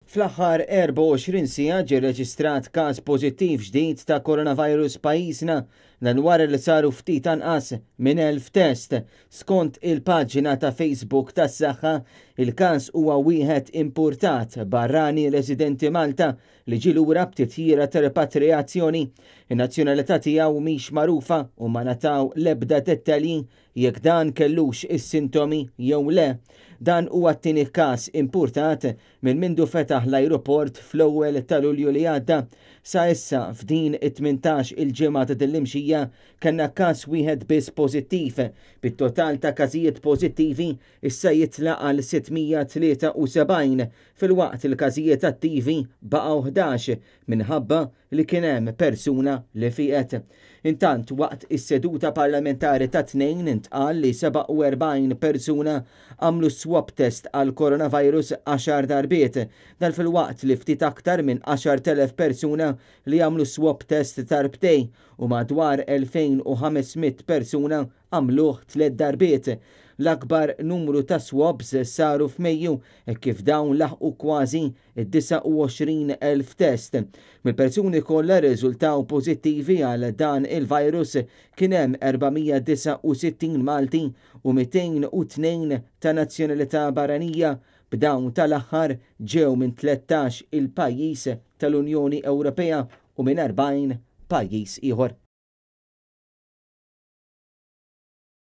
Fl-aħħar 24 siegħa ġie rreġistrat każ pożittiv ġdid ta' coronavirus f'pajjiżna. Dan wara li saru ftit anqas minn 1,000 test. Skont il-paġna ta' Facebook tas-Saħħa, il-każ huwa wieħed impurtat barrani residenti Malta li ġie lura b'titjira ta' repatrijazzjoni. In-nazzjonalità tiegħu mhix magħrufa u ma ngħataw l-ebda dettalji jekk dan kellux is-sintomi jew le. Dan huwa t-tieni każ impurtat minn mindu fetaħ l-ajruport fl-ewwel ta' Lulju li għadda. Sa issa f'din it-18 il-ġimgħa ta' din l-imxija kellna każ wieħed biss pożittiv, bit-total ta' każijiet pożittivi issa jitla' għal 673 filwaqt li l-każijiet attivi baqgħu 11 minħabba li kien hemm persuna li fieqet. Intant, waqt is-seduta parlamentari tat-Tnejn intqal li 47 persuna għamlu swab test għall-coronavirus għaxar darbiet. Dan filwaqt li ftit aktar minn 10,000 persuna li għamlu swab test darbtejn u madwar 2,500 persuna għamluh tliet darbiet. L-akbar numru ta' swabs saru f'Mejju hekk kif dawn laħqu kważi id-29,000 test. Mill-persuni kollha rriżultaw pożittivi għal dan il-virus kien hemm 469 Malti u 202 ta' nazzjonalità barranija, b'dawn tal-aħħar ġew minn 13 il pajjiż tal-Unjoni Ewropea u minn 40 pajjiż ieħor.